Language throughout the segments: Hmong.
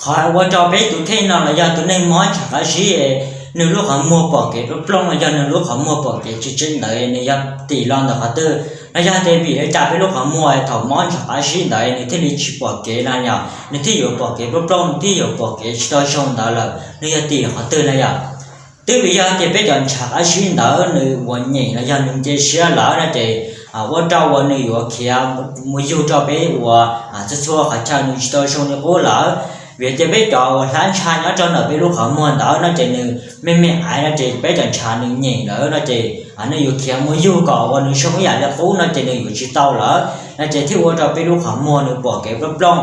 Qhov ua rau peb tus kheej no los yog tus neeg mob ntshav qab zib, nws lub qhov muag pom kev plooj plooj los yog nws lub qhov muag pom kev tsis tseeb ntawd nws yog tim los ntawm qhov twg? Los yog tias vim li cas peb lub qhov muag thaum mob ntshav qab zib ntawd nws thiaj li tsis pom kev na yom, nws thiaj yuav pom kev plooj plooj, nws thiaj yuav pom kev tsis tau zoo ntawd lawm, nws yog tim qhov twg na yom? Twb vim yog tias peb cov ntshav qab zib ntawd nws uas nyeem los yog nws nce siab lawm no ces ua rau uas nws yuav khiav mus yug rau peb uas txhua txhua qhov chaw nws tsis tau zoo li qub lawm. Vim tias peb cov uas hlab ntsha nyob rau ntawm peb lub qhov muag ntawd no ces nws me me aiv no ces peb cov ntshav nws nyeem lawm no ces nws yuav khiav mus yug kom uas nws zoo ib yam li qub no ces nws yuav tsis tau lawm no ces thiaj ua rau peb lub qhov muag nws pom kev plooj plooj.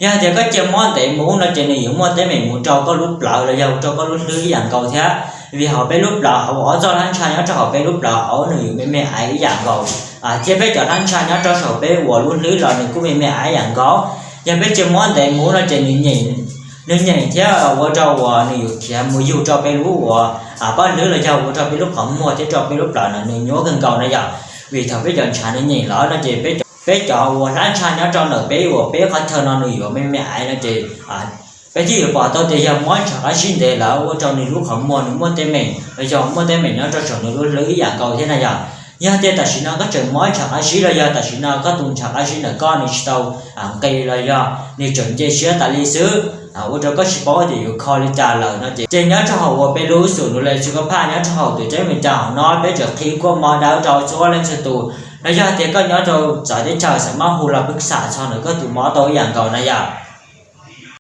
Yog tias koj cia mob ntev mus no ces nws yuav muaj teeb meem mus rau koj lub plawv los yog rau koj lub hlwb ib yam nkaus thiab. Vim hauv peb lub plawv hauv ob txoj hlab ntsha nyob rau hauv peb lub plawv hauv nws yuav me me aiv ib yam nkaus, thiab peb cov hlab ntsha nyob rau saum peb uas lub hlwb los nws kuj me me aiv ib yam nkaus. Yog peb cia mob ntev mus no ces nws nyeem, nws nyeem thiab ua rau uas nws yuav khiav mus yug rau peb lub uas paj hlwb los yog ua rau peb lub qhov muag thiab rau peb lub plawv no nws nyuaj kawg nkaus na yom. Vim thaum peb cov ntshav nws nyeem lawm no ces peb cov uas hlab ntsha nyob rau ntawm peb uas peb qhov chaw no nws yuav me me aiv no ces peb thiaj yuav pom tau tias yog mob ntshav qab zib ntev lawm ua rau nws lub qhov muag nws muaj teeb meem los yog muaj teeb meem nyob rau saum nws lub hlwb ib yam nkaus thiab na yom. Yog tias tam sim no koj tseem mob ntshav qab zib los yog tam sim no koj tus ntshav qab zib ntawm koj nws tsis tau nqis los yog nws tseem nce siab tas li xwb, ua rau koj tsis paub tias yuav kho li cas lawm no ces, ces nyob rau hauv uas peb lub xum nuv le xwb koj phaj nyob rau hauv tus ceeb me cas hauv no peb tseem qhib kuaj mov dawb rau txhua leej txhua tus. Los yog tias koj nyob rau txawv teb chaws xam mab hu los pwb xam txog ntawm koj tus mob tau ib yam nkaus na yom.